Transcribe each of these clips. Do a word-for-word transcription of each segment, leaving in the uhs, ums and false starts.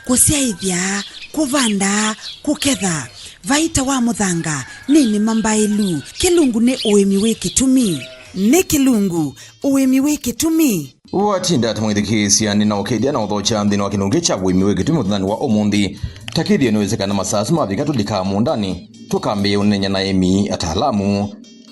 Kũsyaĩthya, kũvanda, kũketha. Vaita wa mũthanga nĩ nĩma mbaĩlu. Kĩlungu nĩ ũĩmi wĩ kĩtumi. Nĩ kĩlungu, ũĩmi wĩ kĩtumi. Watinda ta mwĩthikĩĩsya, nĩnaũkethya na ũthokya nthĩnĩ wa kĩlungu kya ũĩmi wĩ kĩtumi mũthenyanĩ wa ũmũnthĩ. Ta kĩthĩo nĩwĩsĩ kana masaa asu mavika tũlikaa mũũndanĩ, tũkambĩĩa ũneeny'a na aĩmi ataalamu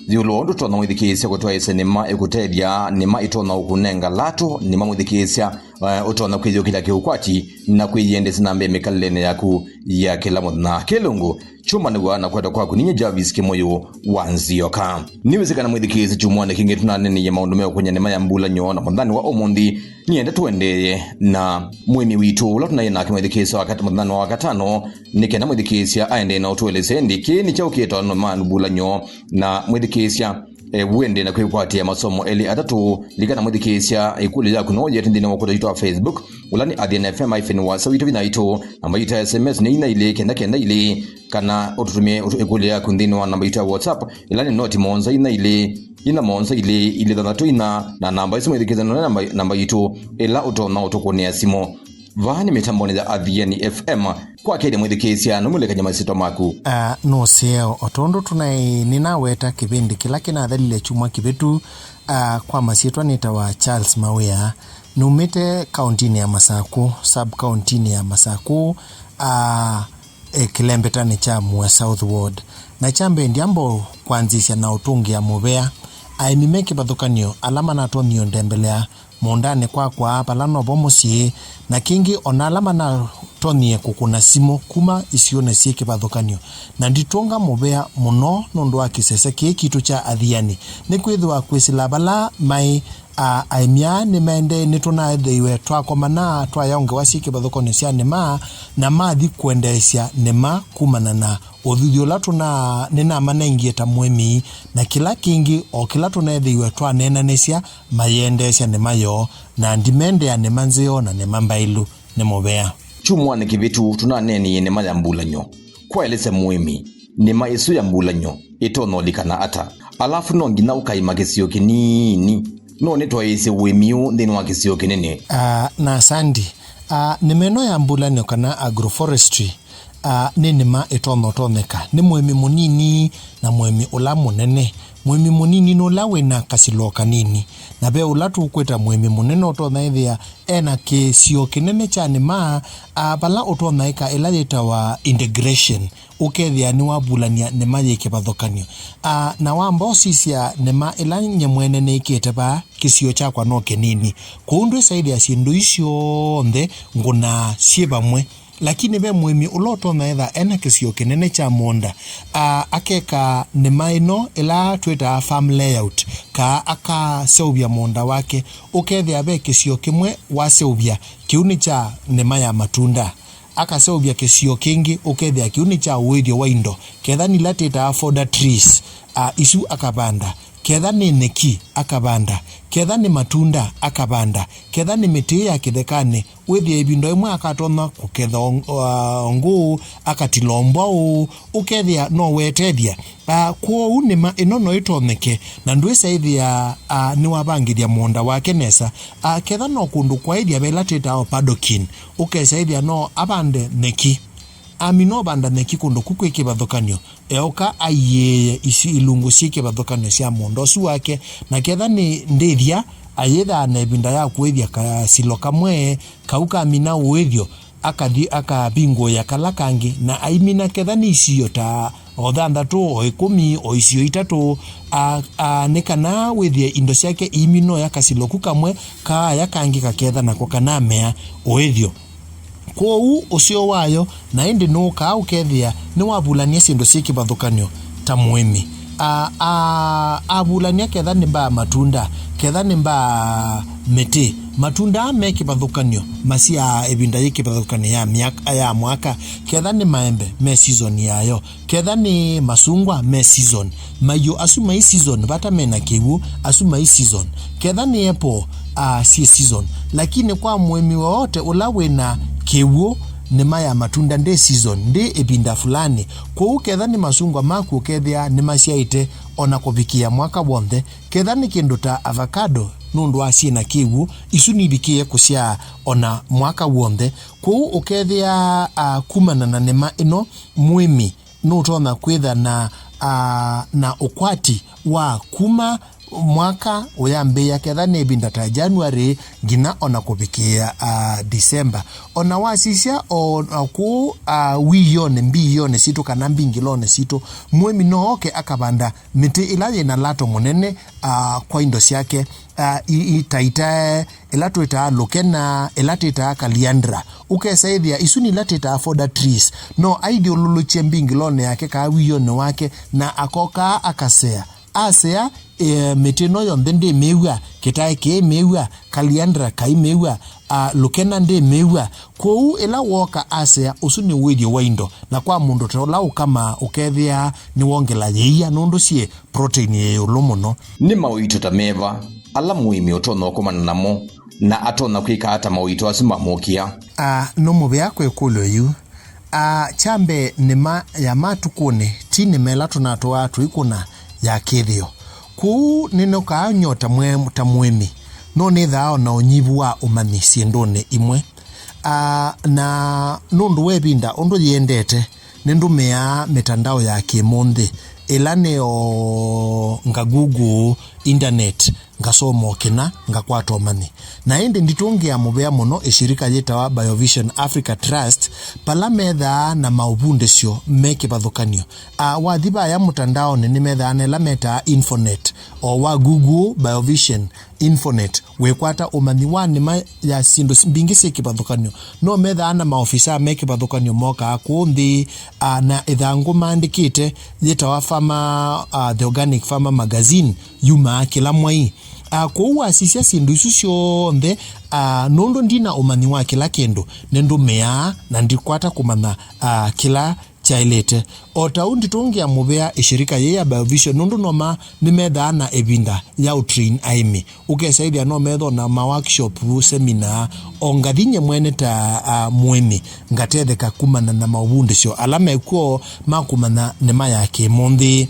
ĩũlũ wa ũndũ ũtonya mwĩthikĩĩsya kũtwaĩĩsya nĩma ĩkũtethya, nĩma ĩtonya ũkũnenga latũ, nĩma mwĩthikĩĩsya, eh, ũtonya kwĩyũkĩlya kĩũkwati na kwĩyĩendeesya na mbee mĩkalĩlenĩ yaku ya kĩla mũthenya. Kĩlungu, kyũmanĩw'a na kwetwa kwaku ninyie Jarvis Kĩmũyũ wa Nzioka. Nĩwĩsĩ kana mwĩthikĩĩsya kyumwanĩ kĩngĩ tũnaneeneie maũndũ meũkũny'a nĩma ya mbulanyo, na mũthenyanĩ wa ũmũnthĩ nĩenda tũendeeye na mũĩmi witũ ũla tũnaĩ nake mwĩthikĩĩsya wa kat-, mũthenyanĩ wa wakatano, nĩ kenda mwĩthikĩĩsya aendee na ũtũelesya ĩndĩ kĩĩ nĩ kyaũ kĩetawa nĩma ya mbulanyo. Na mwĩthikĩĩsya, eh, wĩendee na kwĩkwatĩa masomo elĩ atatũ, lilikana mwĩthikĩĩsya ĩkũlyo yaku no ũyĩete nthĩnĩ wa ũkũta witũ wa Facebook, ũla nĩ Athiani F M hyphen wasya witũ vinya itũ. Namba yitũ ya S M S nĩ ina ilĩ kenda kenda ilĩ, kana ũtũtũmĩe ũtũ-, ĩkũlyo yaku nthĩnĩ wa namba yitũ ya WhatsApp, ĩla nĩ noti mũonza ina ilĩ, ina mũonza ilĩ, ilĩ thanthatũ ina, na namba isu mwĩthikĩĩsya nĩ namba, namba yitũ ĩla ũtonya ũtũkũnĩa simũ. Vaa nĩ mĩtambonĩ ya Athiani F M. Kwa kĩlĩ mwĩthikĩĩsya, nũmũlekany'a masyĩtwa maku. Ah, nũseo, o tondũ tũnaĩ nĩnaweta kĩvĩndĩ kĩla kĩnathelile kyumwa kĩvĩtu, ah, kwa masyĩtwa nĩtawa Charles Mawĩa. Numĩte kauntinĩ ya Masakũ, sub kauntinĩ ya Masakũ, ah, e, kĩlembetanĩ kya Mua South Ward. Na kya mbee, ndyamba kwanzĩsya na ũtũngĩa mũvea aĩmi me kĩvathũkany'o ala manatonyie ũndembelea mũũndanĩ kwakwa vala novo mũsyĩ, na kĩngĩ o na ala manatonyie kũkũna simũ kuma isionĩ syĩ kĩvathũkany'o. Na nditũnga mũvea mũno nũndũ wa kĩsese kĩĩ kitũ kya Athiani, nĩkwĩthĩwa kwĩsĩla vala maĩ, a, aĩmi aa nĩmaendee, nĩtũnaethĩiwe twakomana twaya ngewa syĩ kĩvathũkany'o sya nĩma, na mathi kũendeesya nĩma kumana na ũthuthyo ũla tũna-, nĩnamanengie ta mũĩmi, na kĩla kĩngĩ o kĩla tũneethĩiwe twaneenanĩsya, mayĩendeesya nĩma yoo, na ndimendea nĩma nzeo na nĩma mbaĩlu, nĩ mũvea. Kyumwanĩ kĩvĩtu tũnaneenie nĩma ya mbulanyo. Kwaelesya mũĩmi, nĩma ĩsu ya mbulanyo ĩtonya ũlikana ata? Alafu no nginya ũkaĩma kĩsio kĩnini? No nĩtwaĩĩsye ũĩmi ũũ nthĩnĩ wa kĩsio kĩnene? Ah, na asandi. Ah, nĩma ĩno ya mbulanyo kana agroforestry, ah, nĩ nĩma ĩtonya ũtonyeka nĩ mũĩmi mũnini na mũĩmi ũla mũnene. Mũĩmi mũnini nĩ ũla wĩna kasilo kanini, na ve ũla tũkwĩta mũĩmi mũnene ũtonya ĩthĩa ena kĩsio kĩnene kya nĩma, ah, vala ũtonyaĩka ĩla yĩtawa integration, ũkethĩa nĩwavulany'a nĩma yĩ kĩvathũkany'o. Ah, na wamba ũsisya nĩma ĩla nyie mwene nĩĩkĩte vaa, kĩsio kyakwa no kĩnini, kwoou ndwĩsa ĩthĩa syĩndũ ii syonthe ngũnaa syĩ vamwe. Lakini ve mũĩmi ũla ũtonya etha ena kĩsio kĩnene kya mũũnda, a, akeka nĩma ĩno ĩla twĩtaa farm layout, kaa akaseũvya mũũnda wake, ũkethĩa ve kĩsio kĩmwe waseũvya kĩu nĩ kya nĩma ya matunda, akaseũvya kĩsio kĩngĩ ũkethĩa kĩu nĩ kya ũĩthyo wa indo, ketha nĩ ila twĩtaa fodder trees, a, isu akavanda, ketha nĩ nyeki akavanda, ketha nĩ matunda akavanda, ketha nĩ mĩtĩ ya kĩthekanĩ, wĩthĩe ĩvinda ĩmwe akatonya kũketha o-, o-, ngũũ, akatila mbwaũ, ũkethĩa no wetethya. Ah, kwoou nĩma ĩno no ĩtonyeke, na ndwĩsa ĩthĩa, ah, nĩwavangĩthya mũũnda wake nesa. Ah, ketha no kũndũ kwaĩthya vela twĩtaa paddocking, ũkesa ĩthĩa no avande nyeki. Amina ũvanda nyeki kũndũ ku kwĩ kĩvathũkany'o, eũka aiĩĩe isu ilungu syĩ kĩvathũkany'o sya mũũnda ũsu wake, na ketha nĩ ndĩthya, ayĩthaa na ĩvinda ya kũĩthya kasilo kamwe kau kamina ũĩthyo, akathi akavingũĩa kala kangĩ, na aimina ketha nĩ isio ta o thanthatũ, o ĩkũmi, o isio itatũ, a, a, nĩ kana wĩthĩe indo syake iiminwa ya kasilo ku kamwe, kaaya kangĩ kaketha nako kanamea ũĩthyo. Kwoou ũseo wayo, na ĩndĩ nũũkaa ũkethĩa nĩwavulany'a syĩndũ syĩ kĩvathũkany'o ta mũĩmi. A, a, avulany'a ketha nĩ mbaa matunda, ketha nĩ mbaa mĩtĩ. Matunda aa me kĩvathũkany'o, masyaa ĩvinda yĩ kĩvathũkany'o ya myaka, ya mwaka. Ketha nĩ maembe, me season yayo. Ketha nĩ masungwa, me season. Maiũ asu mai season, vata mena kĩw'ũ, asu mai season. Ketha nĩ apple, a, syĩ season. Lakini kwa mũĩmi woote ũla wĩna kĩw'ũ, nĩma ya matunda ndĩ season, ndĩ ĩvinda fulani. Kwoou ketha nĩ masungwa maku ũkethĩa nĩmasyaĩte o na kũvikĩa mwaka w'onthe. Ketha nĩ kĩndũ ta avocado, nũndũ wa syĩ na kĩw'ũ, isu nivikĩe kũsyaa ona mwaka w'onthe. Kwoou ũkethĩa, a, kumana na nĩma ĩno, mũĩmi nũtonya kwĩtha na, a, na ũkwati wa kuma mwaka ũyambĩĩa, ketha nĩ ĩvinda ta January nginya ona kũvikĩĩa, a, December. Ona wasisya o, o kũu, a, wiionĩ, mbiionĩ sitũ kana mbingĩlonĩ sitũ, mũĩmi no oke akavanda mĩtĩ ĩla yĩ na lato mũnene, a, kwa indo syake, a, i, i, ta itae, ĩla twĩtaa lũkena, ĩla twĩtaa kaliandra. Ũkesa ĩthĩa isu nĩ ila twĩtaa fodder trees. No aithyũlũlũkye mbingĩlonĩ yake kaa wiionĩ wake, na akokaa akasea. Asea, e, mĩtĩ ĩno yonthe ndĩmĩw'a, kĩtae kĩimĩw'a, kaliandra kaimĩw'a, a, lũkena ndĩmĩw'a. Kwoou ĩla wooka asea, ũsu nĩ wĩthyo wa indo, na kwa mũndũ ta ũla ũkamaa, ũkethĩa nĩwongela yĩia nũndũ syĩ protein yĩ ĩũlũ mũno. Nĩ maũito ta meva ala mũĩmi ũtonya ũkomana namo, na atonya kwĩka ata maũito asu mamũkĩa? A, no mũvea kwĩkũlyo yu. A, kya mbee, nĩma ya matukũnĩ ti nĩma ĩla tũnatũaa tũikũna ya kĩthĩo. Kwoou nĩnũkaa nyota mwe ta mũĩmi, no nĩthaa o na ũnyivu wa ũmanyi syĩndũnĩ imwe. A, na nũndũ wa ĩvinda ũndũ yĩendete, nĩndũmĩaa mĩtandao ya kĩmũnthĩ, ĩla nĩ o nga Google, internet, ngasoma ũkĩna, ngakwata ũmanyi. Na ĩndĩ nditũngĩa mũvea mũno ĩshirika yĩtawa Biovision Africa Trust, pala methaa na maũvundĩsyo me kĩvathũkany'o. A, wathi vaya mũtandaonĩ nĩmethaa na ĩla metaa Infonet, o wa Google Biovision, Infonet, wĩkwata ũmanyi wa nĩma ya syĩndũ mbingĩ syĩ kĩvathũkany'o. No methaa na maofisaa me kĩvathũkany'o mokaa kũũ nthĩ, a, na ĩthangũ maandĩkĩte yĩtawa Farmer, a, The Organic Farmer Magazine, yumaa kĩla mwai. A, kwoou wasisya syĩndũ isu syonthe, a, nũndũ ndina ũmanyi wa kĩla kĩndũ, nĩndũmĩaa na ndikwata kũmanya, a, kĩla kyaĩlĩte. O ta ũu nditũngĩa mũvea ĩshirika yĩĩ ya Biovision, nũndũ noma nĩmethaa na ĩvinda ya ũtrain aĩmi. Ũkesa ĩthĩa no methwa na ma workshop, seminar, o ngathi nye mwene ta, a, mũĩmi, ngatetheka kumana na maũvundĩsyo ala mekw'o ma kũmanya nĩma ya kĩmũnthĩ.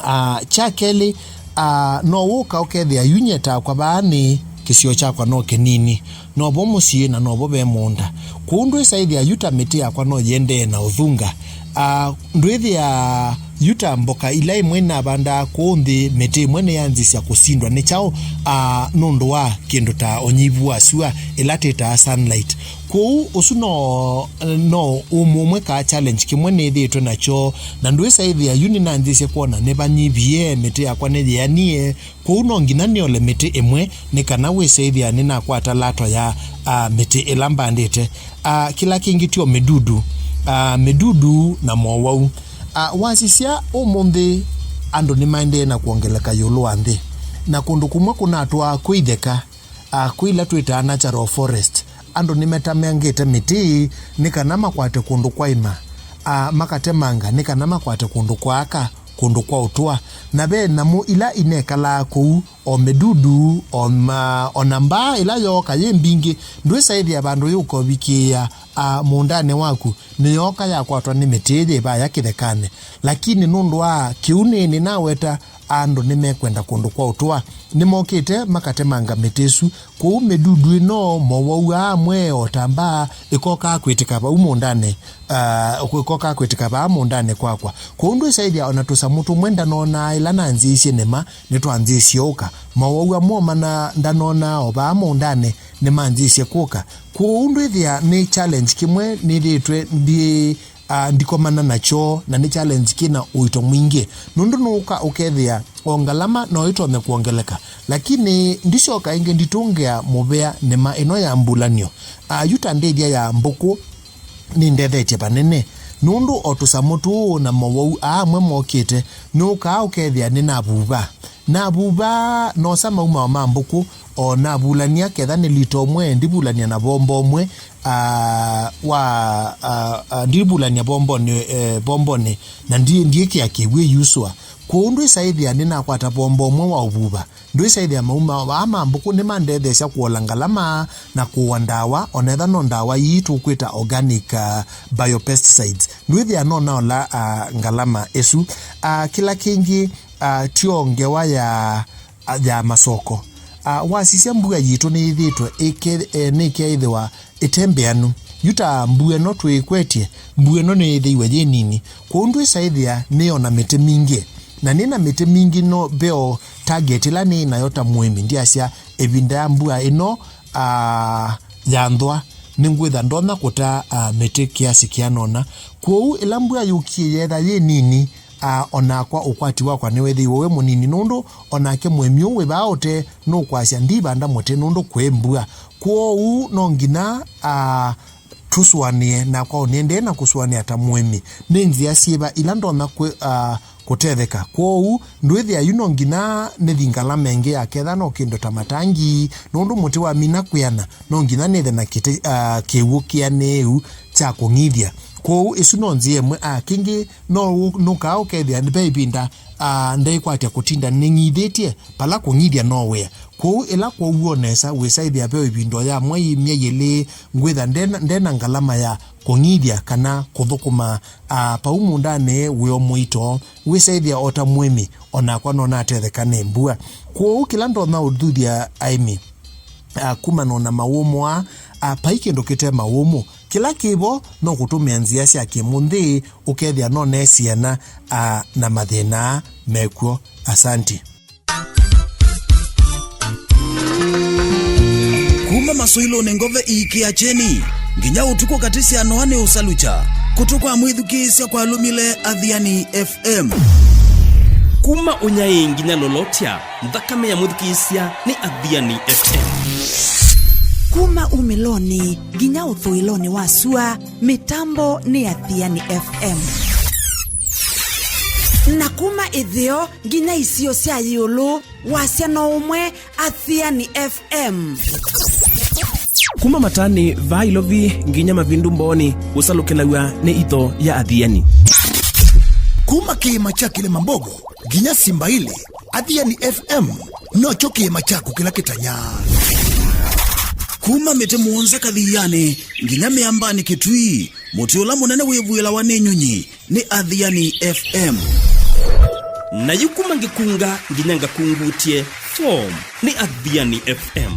A, kya kelĩ, a, no wũka ũkethĩa yu nye takwa vaa nĩ kĩsio kyakwa no kĩnini, novo mũsyĩ na novo ve mũũnda. Kwoou ndwĩsa ĩthĩa yu ta mĩtĩ yakwa no yĩendee na ũthunga. A, ndwĩthĩa yu ta mboka ila ĩmwe navandaa kũũ nthĩ, mĩtĩ ĩmwe nĩyanzĩsya kũsindwa nĩ kyaũ, a, nũndũ wa kĩndũ ta ũnyivu wa sua ĩla twĩtaa sunlight. Kwoou ũsu no, no ũmwe ũmwe kaa challenge kĩmwe nĩthĩĩtwe nakyo, na ndwĩsa ĩthĩa yu nĩnanzĩsye kwona nĩvanyivie, mĩtĩ yakwa nĩyĩanie. Kwoou no nginya nĩole mĩtĩ ĩmwe nĩ kana wĩsa ĩthĩa nĩnakwata lato ya, a, mĩtĩ ĩla mbandĩte. A, kĩla kĩngĩ tyo mĩdudu, a, mĩdudu na mowau. A, wasisya ũmũnthĩ andũ nĩmaendee na kwongeleka ĩũlũ wa nthĩ, na kũndũ kũmwe kũnatwaa kwĩ itheka, a, kwĩ ila twĩtaa natural forest. Andũ nĩmetemangĩte mĩtĩ nĩ kana makwate kũndũ kwaĩma, a, makatemanga nĩ kana makwate kũndũ kwaaka, kũndũ kwa ũtũa. Na ve nyamũ ila inekalaa kũu, o mĩdudu, o ma-, o na mbaa ĩla yooka yĩ mbingĩ, ndwĩsa ĩthĩa vandũ yũka ũvikĩĩa, a, mũũndanĩ waku, nĩyooka yakwatwa nĩ mĩtĩ yĩ vaya kĩthekanĩ. Lakini nũndũ wa kĩu nĩ, nĩnaweta andũ nĩmekwenda kũndũ kwa ũtũa, nĩmokĩte makatemanga mĩtĩ ĩsu. Kwoou mĩdudu ĩno, mowau aa amwe o ta mbaa, ĩkokaa kwĩtĩka vau mũũndanĩ, ah, ĩkokaa kwĩtĩka vaa mũũndanĩ kwakwa. Kwoou ndwĩsa ĩthĩa o na tũsamũ tũmwe ndanonaa ĩla nanzĩĩsye nĩma nĩtwanzĩĩsye ũka. Mowau amwe o mana ndanonaa o vaa mũũndanĩ nĩmanzĩĩsye kũka. Kwoou ndwĩthĩa nĩ challenge kĩmwe nĩthĩĩtwe ndi a, ndikomana nakyo, na nĩ challenge kĩna ũito mwingĩ, nũndũ nũũka ũkethĩa o ngalama no ĩtonye kwongeleka, lakini ndisyoka ĩngĩ nditũngĩa mũvea nĩma ĩno ya mbulan'yo. A, yu ta ndĩthya ya mbũkũ nĩndethetye vanene, nũndũ o tũsamũ tũũ na mowau aa amwe mokĩte, nũũkaa ũkethĩa nĩnavuva. Navuva, nosa maumao ma mbũkũ, o navulany'a ketha nĩ lita ũmwe, ndivulany'a na vombo ũmwe, a, wa, a, a, ndivulany'a vombonĩ, e, vombonĩ, na ndi-, ndiĩkĩa kĩw'ũ ĩyusũa. Kwoou ndwĩsa ĩthĩa nĩnakwata vombo ũmwe wa ũvuva. Ndwĩsa ĩthĩa maumao aa ma mbũkũ nĩmandetheesya kũola ngalama na kũũa ndawa, o na etha no ndawa ii tũkwĩta organic, a, biopesticides. Ndwĩthĩa no naola, a, ngalama ĩsu. A, kĩla kĩngĩ, a, tyo ngewa ya, a, ya masoko. ah, wasisya mbua yitũ nĩyĩthĩĩtwe ĩke-, eh, nĩkeĩthĩwa ĩte mbĩanu. Yu ta mbua ĩno twĩkwetye, mbua ĩno nĩyĩthĩiwe yĩ nini, kwoou ndwĩsa ĩthĩa nĩ o na mĩtĩ mingĩ. Na nĩ na mĩtĩ mingĩ no mbeo target ĩla nĩ nayo ta mũĩmi, ndyasya ĩvinda ya mbua ĩno, ah, ya nthwa, nĩngwĩtha ndonya kũta, ah, mĩtĩ kĩasi kĩanona. Kwoou ĩla mbua yũkie yeetha yĩ nini, ah, o nakwa ũkwati wakwa nĩwethĩiwe wĩ mũnini, nũndũ o nake mũĩmi ũũ wĩ vaa ũte nũkwasya, "Ndivanda mũtĩ nũndũ kwĩ mbua." Kwoou no nginya, ah, tũsũanĩe, nakwa o nĩendee na kũsũanĩa ta mũĩmi. Nĩ nzĩa syĩva ila ndonya kwĩ-, ah, kũtetheka? Kwoou ndwĩthĩa yu no nginya nĩthi ngalama ĩngĩ ya ketha no kĩndũ ta matangi, nũndũ mũtĩ wamina kwĩana, no nginya nĩthe na kĩtĩ, ah, kĩw'ũ kĩanĩĩu kya kũng'ithya. Kwoou ĩsu no nzĩa ĩmwe. Ah, kĩngĩ no ũ-, nũkaa ũkethĩa ve ĩvinda, ah, ndaikwatya kũtinda nĩng'ithĩtye vala kũng'ithya no wĩa. Kwoou ĩla kwaua nesa, wĩsa ĩthĩa ve ĩvinda ya mwei, myei ĩlĩ, ngwĩtha ndena, ndena ngalama ya kũng'ithya kana kũthũkũma, ah, vau mũũndanĩ wĩ o mũito. Wĩsa ĩthĩa o ta mũĩmi, o nakwa no natetheka nĩ mbua. Kwoou kĩla ndonya ũthuthya aĩmi, ah, kumana na mawũmũ aa, ah, vai kĩndũ kĩte mawũmũ. Kĩla kĩvo no kũtũmĩa nzĩa sya kĩmũnthĩ, ũkethĩa no ne syana, ah, na mathĩna mekw'o. Asanti. Kuma masũilũnĩ ngove iikĩa kyeni, nginya ũtukũ katĩ sya noa nĩ ũsalukya. Kũtũ kwa mwĩthukĩĩsya kwalũmile Athiani F M. Kuma ũnyaĩĩ nginya lolotya, nthakame ya mwĩthukĩĩsya nĩ Athiani F M. Kuma umĩlonĩ nginya ũthũĩlonĩ wa sua, mĩtambo nĩ Athiani F M. Na kuma ĩtheo nginya isio sya ĩũlũ, wasya no ũmwe, Athiani F M. Kuma matanĩ vaa Ilovi nginya mavindu mbooni, ũsalũkĩlaw'a nĩ itho ya Athiani. Kuma kĩĩma kya Kĩlĩma Mbogo nginya Simba Ilĩ, Athiani F M nokyo kĩĩma kyaku kĩla kĩtanyaa. Kuma mĩtĩ mũonza kathianĩ nginya mĩambanĩ Kĩtui, mũtĩ ũla mũnene wĩvuĩlawa nĩ nyunyi, nĩ Athiani F M. Na yu kuma ngĩkunga nginya ngakungutye, form nĩ Athiani F M.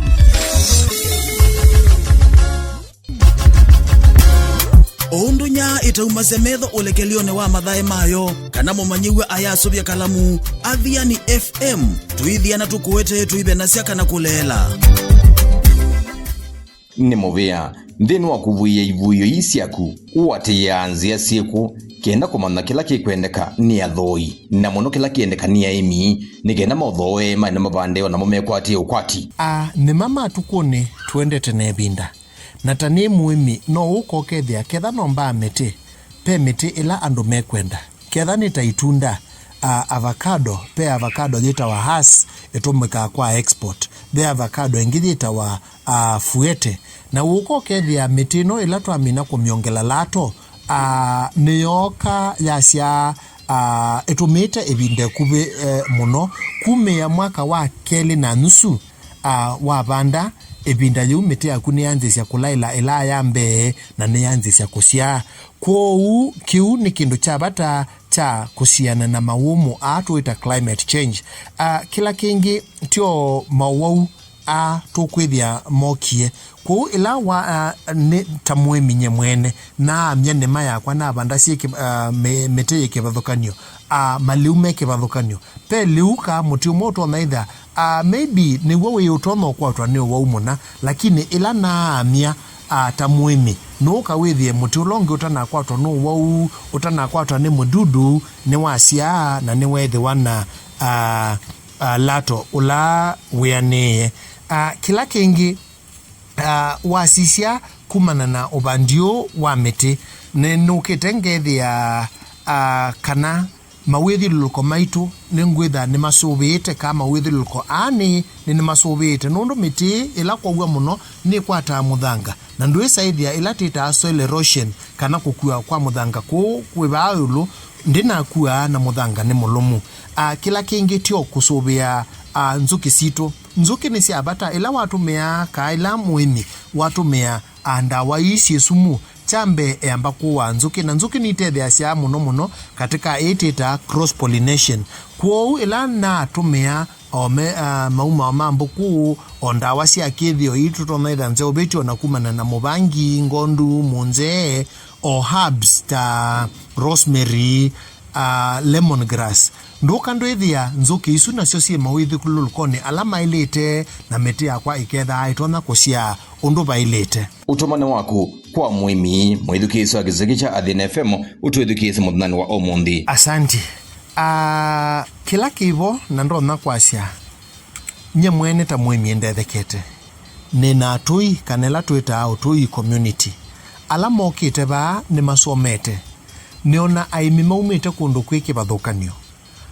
O ũndũ nyaa ĩtaumasya metho ũlekelyonĩ wa mathaĩ mayo, kana mũmanyĩw'a ayasũvya kalamu, Athiani F M tũithiana tũkũete tũivenasya kana kũleela. Nĩ mũvea nthĩnĩ wa kũvuĩa ivuĩo ii syaku, ũatĩĩaa nzĩa syĩkũ kenda kũmanya kĩla kĩkwendeka nĩ athooĩ, na mũno kĩla kĩendeka nĩ aĩmi, nĩ kenda maũthooe maende mavande o namo mekwatĩe ũkwati? A, nĩ ma matukũnĩ tũendete na ĩvinda, na ta nĩ mũĩmi no ũka ũkethĩa ketha nombaa mĩtĩ, ve mĩtĩ ĩla andũ mekwenda. Ketha nĩ ta itunda, a, avocado, ve avocado yĩtawa Hass, ĩtũmĩkaa kwa export. Ve avocado ĩngĩ yĩtawa, a, Fuerte. Na ũka ũkethĩa mĩtĩ ĩno ĩla twamina kũmyongela lato, a, nĩyooka yasyaa, a, ĩtũmĩĩte ĩvinda ĩkuvĩ, e, mũno. Kumĩa mwaka wa kelĩ na nusu, a, wavanda, ĩvinda yĩu mĩtĩ yaku nĩyanzĩsya kũlaĩla ĩla ya mbee na nĩyanzĩsya kũsyaa. Kwoou, kĩu nĩ kĩndũ kya vata kya kũsiana na mawũmũ aa tũĩta climate change. A, kĩla kĩngĩ, tyo maũwau aa tũkwĩthĩa mokie. Kwoou ĩla wa, a, nĩ ta mũĩmi nye mwene, naamya nĩma yakwa, navanda syĩ kĩ-, a, mĩ-, mĩtĩ yĩ kĩvathũkany'o, a, malĩu me kĩvathũkany'o, ve lĩu kaa mũtĩ ũmwe ũtonya ĩthĩa, a, maybe nĩw'o wĩ ũtonya ũkwatwa nĩ ũwau mũna, lakini ĩla naamya, a, ta mũĩmi, nũũka wĩthĩe mũtĩ ũla ũngĩ ũtanakwatwa nĩ ũwau, ũtanakwatwa nĩ mũdudu, nĩwasyaa na nĩweethĩwa na, a, a, lato ũla wĩanĩĩe. A, kĩla kĩngĩ, a, wasisya kumana na ũvandi ũũ wa mĩtĩ, nĩ nũkĩte ngethĩa, a, kana mawĩthyũlũlũko maitũ nĩngwĩtha nĩmasũvĩĩte, kaa mawĩthyũlũlũko aa nĩ, nĩ nĩmasũvĩĩte, nũndũ mĩtĩ ĩla kwaua mũno nĩkwataa mũthanga, na ndwĩsa ĩthĩa ĩla twĩtaa soil erosion, kana kũkua kwa mũthanga kũũ kwĩ vaa ĩũlũ, ndĩnakuaa na mũthanga nĩ mũlũmu. A, kĩla kĩngĩ tyo kũsũvĩa, a, nzũkĩ sitũ. Nzũkĩ nĩ sya vata. Ĩla watũmĩa, kaa ĩla mũĩmi watũmĩa, a, ndawa ii syĩ sumu, kya mbee eamba kũaa nzũkĩ, na nzũkĩ nitetheasya mũno mũno katika ĩĩ twĩtaa cross pollination. Kwoou ĩla natũmĩa o me, ah, maumao ma mbũkũ, o ndawa sya kĩthĩo ii tũtonya ĩtha nzeũvĩtye o na kumana na mũvangi, ngondu, mũnzee, o herbs ta rosemary, ah, lemon grass. Ndũka ndwĩthĩa nzũkĩ isu nasyo syĩ mawĩthyũlũlũkonĩ ala maĩlĩte, na mĩtĩ yakwa ĩkethaa ĩtonya kũsyaa ũndũ vaĩlĩte. Ũtũmani waku kwa mũĩmi, mwĩthukĩĩsya wa kĩseke kya Athĩna F M ũtwĩthukĩĩsye mũthenyanĩ wa ũmũnthĩ. Asanti. Ah, kĩla kĩvo na ndonya kwasya, nye mwene ta mũĩmi ndethekete. Nĩ na atũi, kana ĩla twĩtaa ũtũi community. Ala mokĩte vaa nĩmasomete. Nĩona aĩmi maumĩte kũndũ kwĩ kĩvathũkan'yo,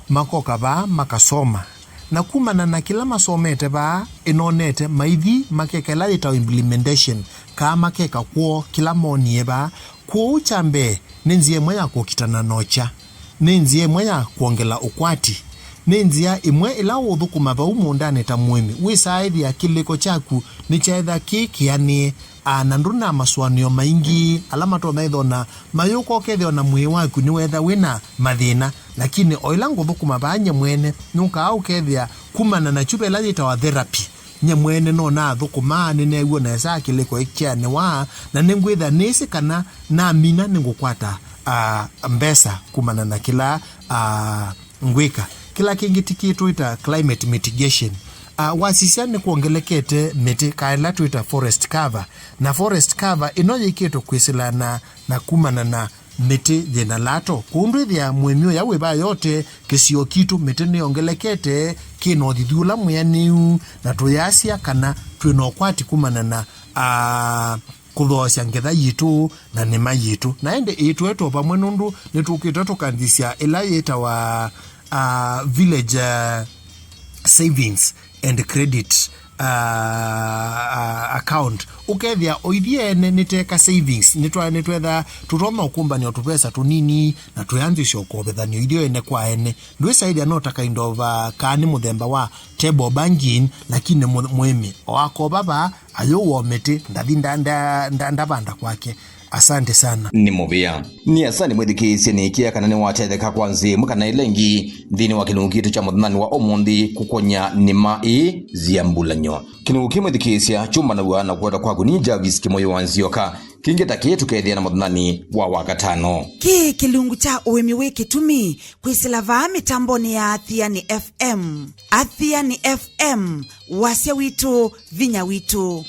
makoka vaa makasoma. Na kumana na kĩla masomete vaa, ĩnonete maithi makeka ĩla yĩtawa implementation, kaa makeka kwoo kĩla moonie vaa. Kwoou kya mbee, nĩ nzĩa ĩmwe ya kũkitana na ũkya. Nĩ nzĩa ĩmwe ya kwongela ũkwati. Nĩ nzĩa ĩmwe ĩla ũũthũkũma vau mũũndanĩ ta mũĩmi. Wĩsaa ĩthĩa kĩlĩko kyaku nĩkyaĩtha kĩ kĩanĩe, a, na ndũna masũanĩo maingĩ ala matonya ĩthona mayũka ũkethĩa na mwĩĩ waku nĩwetha wĩna mathĩna. Lakini o ĩla ngũthũkũma vaa nye mwene, nũkaa ũkethĩa kumana na kyuva ĩla yĩtawa therapy. Nye mwene no naathũkũmaa, nĩneew'a nesa kĩlĩko ĩkyanĩwa, na nĩngwĩtha nĩsĩ kana namina nĩngũkwata, ah, mbesa kumana na kĩla, ah, ngwĩka. Kĩla kĩngĩ ti kĩtwĩta climate mitigation. Ah, wasisya nĩkwongelekete mĩtĩ, kaĩla twĩta forest cover. Na forest cover ĩno yĩkĩtwe kwĩsĩlana na kumana na mĩtĩ yĩna lato. Kwoou ndwĩthĩa mũĩmi ũya wĩ vaa yote, kĩsio kitũ mĩtĩ nĩyongelekete, kĩna ũthithi ũla mwĩanĩu, na tũyasya kana twĩna ũkwati kumana na, ah, kũthoosya ngetha yitũ na nĩma yitũ. Na ĩndĩ ĩtwetwe vamwe nũndũ nĩtũkĩte tũkanzisya ĩla yĩtawa, ah, village, ah, savings and credit, ah, ah, account. Ũkethĩa o ithyĩ ene nĩteka savings, nĩtwa-, nĩtwetha tũtonya ũkũmbany'a tũvesa tũnini na tũyanzĩsya ũkovethan'yo ithyĩ ene kwa ene. Ndwĩsaĩthya no ta kind of, ah, kaa nĩ mũthemba wa table banking, lakini mũ-, mũĩmi o akova vaa ayũwa o mĩtĩ, ndathi nda-, nda-, nda-, ndavanda kwake. Asante sana. Nĩ mũvĩa. Nĩ asante mwĩthukĩĩsye, nĩĩkĩĩa kana nĩwatetheka kwa nzĩa ĩmwe kana ĩla ĩngĩ nthĩnĩ wa kĩlungu kitũ kya mũthenyanĩ wa ũmũnthĩ, kũkony'a nĩma ĩĩ yĩambũlany'o. Kĩlungu kĩĩ mwĩthukĩĩsya kyũmbanaw'a na kũweta kwaku nĩ Jarvis Kĩmũyũ wa Nzioka. Kĩngĩ ta kĩĩ tũkethĩa na mũthenyanĩ wa Wakatano. Kĩĩ kĩlungu kya ũĩmi wĩ kĩtumi kwĩsĩla vaa mĩtambonĩ ya Athiani F M. Athiani F M, wasya witũ, vinya witũ.